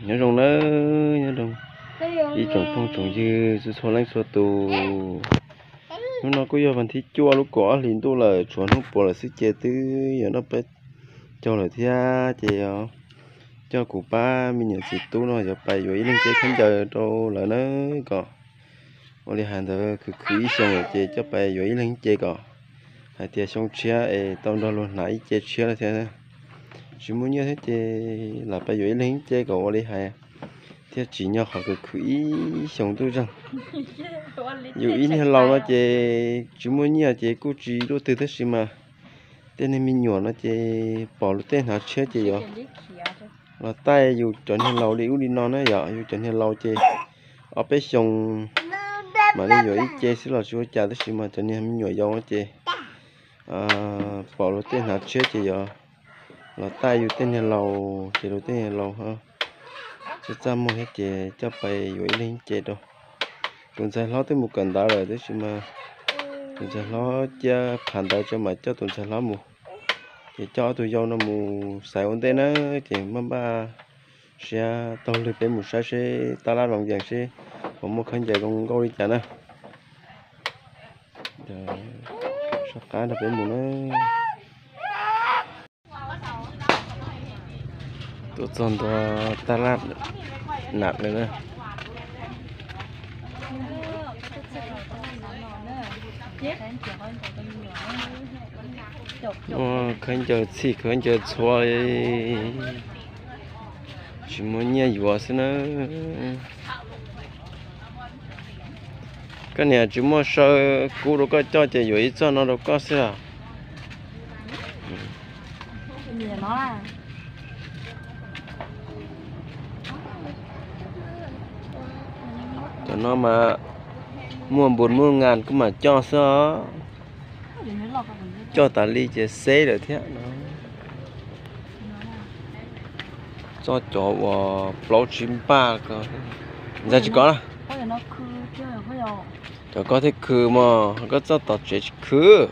Nyob zoo nawb, nyob zoo ib tsoom phooj tsoom ywg txhua leej txhua tus. Hnub no kuj yog vas thib cuaj lub kaum ob hlis ntuj lawm, tshuav hnub puav lawm xwb ces twb yuav noj peb caug lawm thiab ces coj kuv pab me nyuam txiv tub no yuav pais yuav ib leeg ce khaub ncaws rau lawv na, kom ua li hais ntawd khwv khwv ib xyoos lawm ces coj pais yuav ib leeg ce kom hais tias xyoo tshiab es tau nrog luag hnav ib ce tshiab lawm thiab. Tsis muaj nyiaj thiab ces lam pais yuav ib leeg ce kom ua li hais thiaj tsim nyog qhov khwv khwv ib xyoos ntuj zeeg. Yus ib niag laus no ces tsis muaj nyiaj ces kuj tsis luaj twg tab sis mas tej niag me nyuam no ces pom luag tej hnav tshiab ces yuav los taij yus cov niag laus li ub li no na yom. Yus cov niag laus ces ob peb xyoos mam li yuav ib ce xwb los tsis ua cas tab sis mas cov niag me nyuam yaus ces pom luag tej hnav tshiab ces yuav los taij yus tej niag laus ces luag tej niag laus tsis txaj muag thiab ces coj pais yuav ib leeg ce rau. Tus ntxhais hlob twb mus kawm ntawv lawm tab sis mas tus ntxhais hlob cia phav ntawv tso mam coj tus ntxhais hlob mus. Ces coj ob tug yau no mus xaiv ua ntej na, ces maj npaj siab taug lw peb mus saib seb tab laj zoo yees seb puas muaj khaub ncaws zoo nkauj li cas na. Soj qab nrog peb mus na. Tuaj txog ntua tab laj nam lawm na. Muaj khaub ncaws txhij khaub ncaws txhua li, tsis muaj nyiaj yuav xwb na. Koj niam tsis muaj saw kub rau koj coj ces yuav ib txoj no rau koj xwb os. Cov no mas muaj npus muaj ngas kuj mam coj xwb os. Coj tas li ces xeb lawm thiab no. Txoj cov uas plaub tsib npaj ko, ntxhais tsis kov na. Cov koj thiaj khwv mog, koj txoj tom tsev tsis khwv.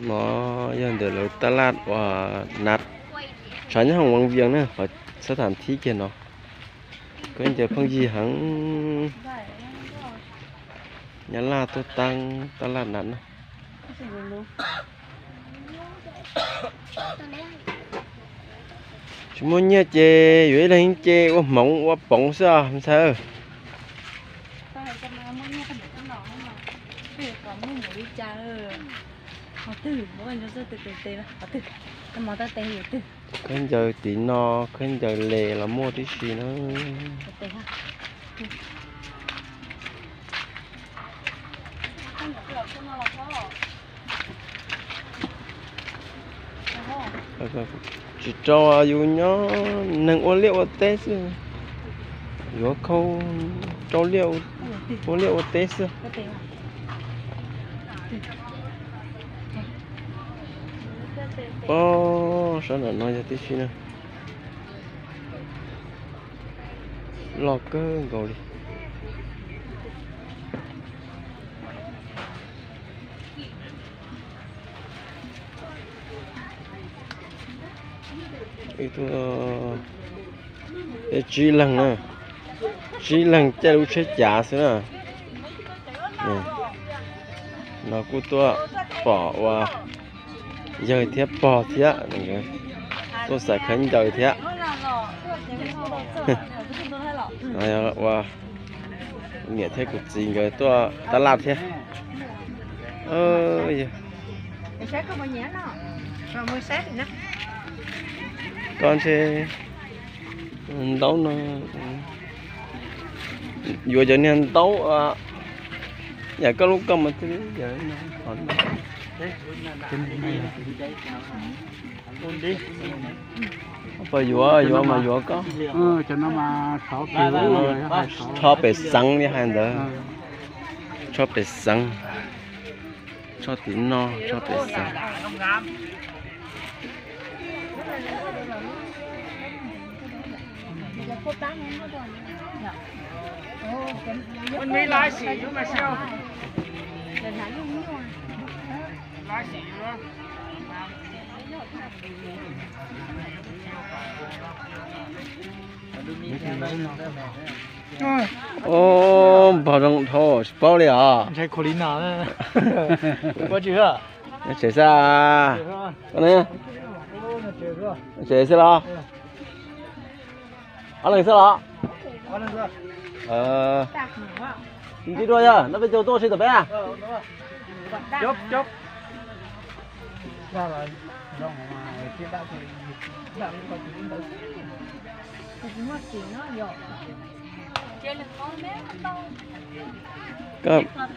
No yog ntawm lawv tab laj uas nas tshav nyob hoom Vaj Vias na, qhov xab tham thib kiag no. Khaub ncaws pheej yig heev. Nyab Laj tuaj taab tab laj nas na. Tsis muaj nyiaj ces yuav ib leeg ce ua hmoov ua poov xwb os ntxhais. Khaub ncaws tim no, khaub ncaws les los muaj tib si na. Tsis rau, yus nyob neeg ua liaj ua teb xwb, yuav khau rau liaj, ua liaj ua teb xwb. Pob sab nram no yog tib si na. Loj kawg nkaus li. Tsib leeg na, tsib leeg caij lub tsheb cav xwb na. No kuj tuaj pom ua yawg thiab pog thiab, tuaj xaiv khaub ncaws thiab. Ua niam thiab kuv txiv nkawd tuaj tab laj thiab. Koj ntshe ntaub no, yuav cov niag ntaub yam koj lub koj mas thiaj li. Puas yuav, yuav mas yuav koj. Tsho pem xeev li hais ntawd. Tsho pem xeev. Tsho tim no, tsho pem xeev. Ub, npog zoo dhau tsis paub li os. Tsev xwb, tsev xwb los? Ob leeg xwb los? Ntxiv dua yog no peb caug tuaj si tom peb.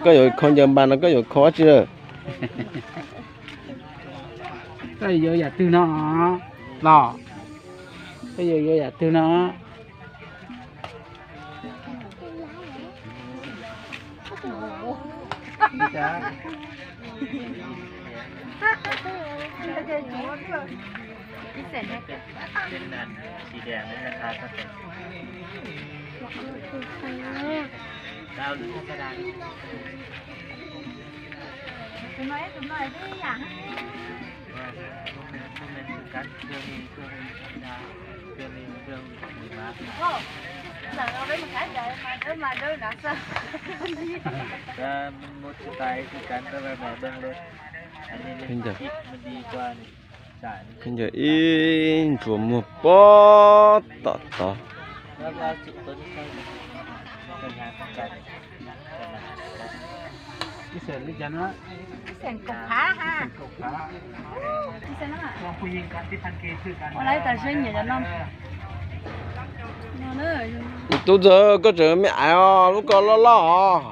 Koj yuav kho ncaws npas no koj yuav kho dab tsi lawm? Koj yuav yam twg no los? Koj yuav yuav yam twg no? Khaub ncaws ib ntsuas muag pob tom tod. Tub ntxawg, koj tseem me aiv os, lub ko loj loj os.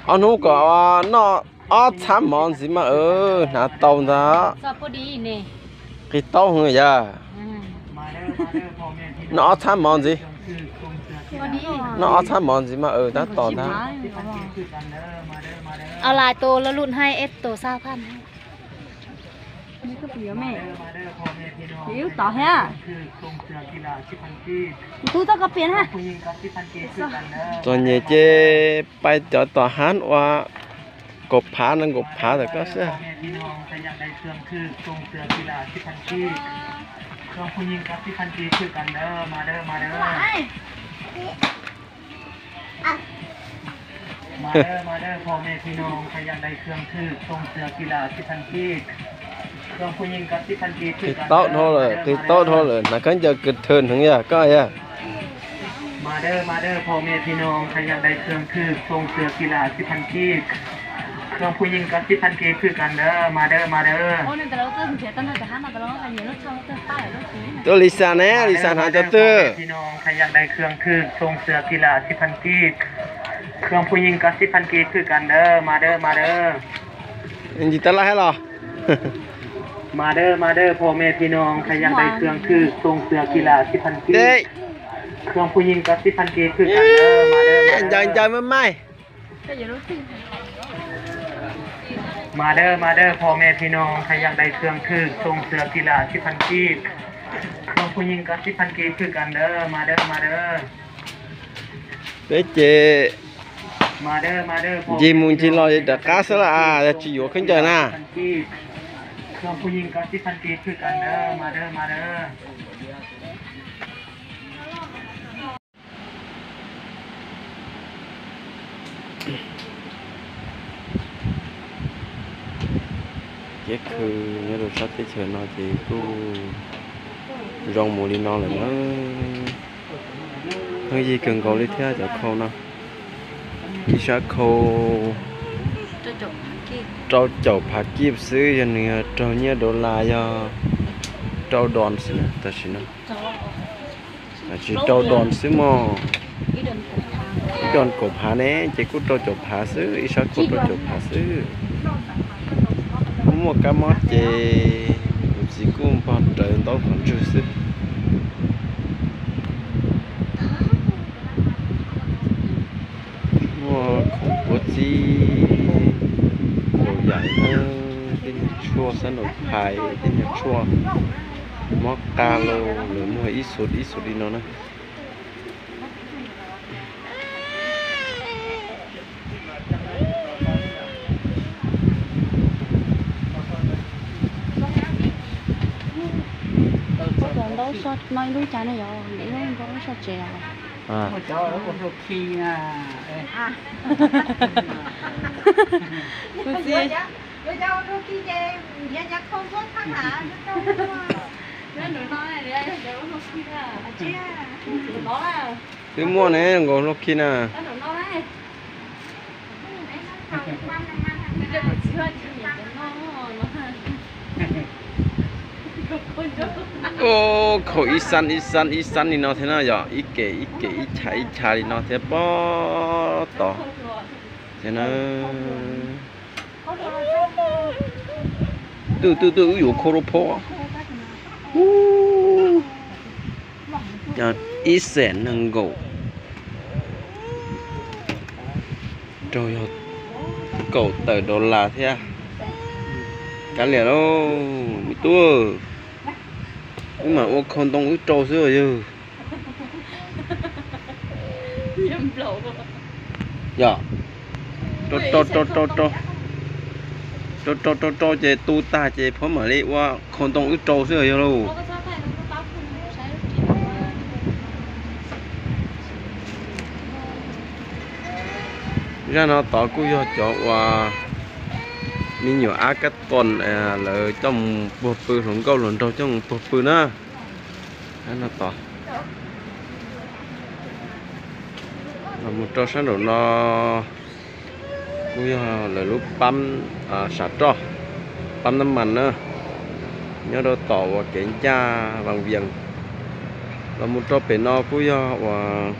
Ob hnub kom noj ob txhab mov ntxiv mas hnav tau ntag. Qis taub heev yog. Noj ob txhab mov ntxiv. Noj ob txhab mov ntxiv mas tab tom ntag. Online tus lo lus hai eb tus xa pham. Tub txoj koj piav na. Txom nyem ces pais cov tom hav ua kaum phav nees nkaum phav tawm koj xwb. Qis taub dhau lawm, qis taub dhau lawm, hnav khaub ncaws kws thwm heev yog koj yog. Tus Lisa ne, Lisa hnav cov twg? Ntsis tab laj hab los. Ncaws ncaws maj maj. เป๊ะ ces ncig mus ncig los rov qab xwb las, yog tsis yuav khaub ncaws na. Kev khw nyob rau sab teb chaws no ces kuj zoo mus li no lawm na. Pheej yig kawg nkaus li thiab cov khau no. Ib sab khau rau caum phav kib xwb, yog nws yog raug nyiaj dollar yog rau đòn xwb na, tam sim no. Tsis rau đòn xwb mog. Ib đòn kaum phav ne ces kuj rau caum phav xwb, ib sab khau rau caum phav xwb. Kuj muaj kab mob ces kuv txiv kuj npog rawv ntaub qhov ntswg xwb. Muaj khoom puav txib nkaus yam, tej nyuag tshuaj xab nraum phais, tej nyuag tshuaj mob qa los lawv muag ib xus ib xus li no na. Soj no ib lub cas ne yog, ntev lub npau soj tsev os. Ua hluas khi na. Kuv txiv, twb muaj ne nkaus hluas khi na. Khau ib xab ib xab ib xab li no thiab na yom, ib kem ib kem ib chav ib chav li no thiab pob tod thiab na. Twj twj twj wb yuav khau rau phob. Ib xees nees nkaum rau yog kaum tawm dollar thiab. Kav liam lauj me tub, wb mam ua khau ntoo wb rau xwb yog. Yog, rau rau rau rau rau, rau rau rau rau ces tu tag ces phob mam li ua khau ntoo wb rau xwb yog lauj. Zaj no tod kuj yog cov uas me nyuam ab kab toom lawv coj mus puag pw, hluas nkauj hluas nraug coj mus puag pw na. Zaj no tod los mus rau sab nraum no kuj yog lawv lub pab sam roj, pab nab mas na, nyob rau tom uas kev ncaj Vaj Vias. Los mus rau pem no kuj yog uas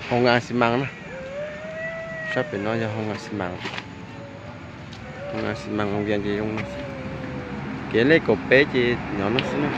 hoo nga xi mas na. Sab pem no yog hoo nga xi mas, hoo nga xi mas Vaj Vias ces zoo no xwb. Kev lej kaum peb ces nyob no xwb na.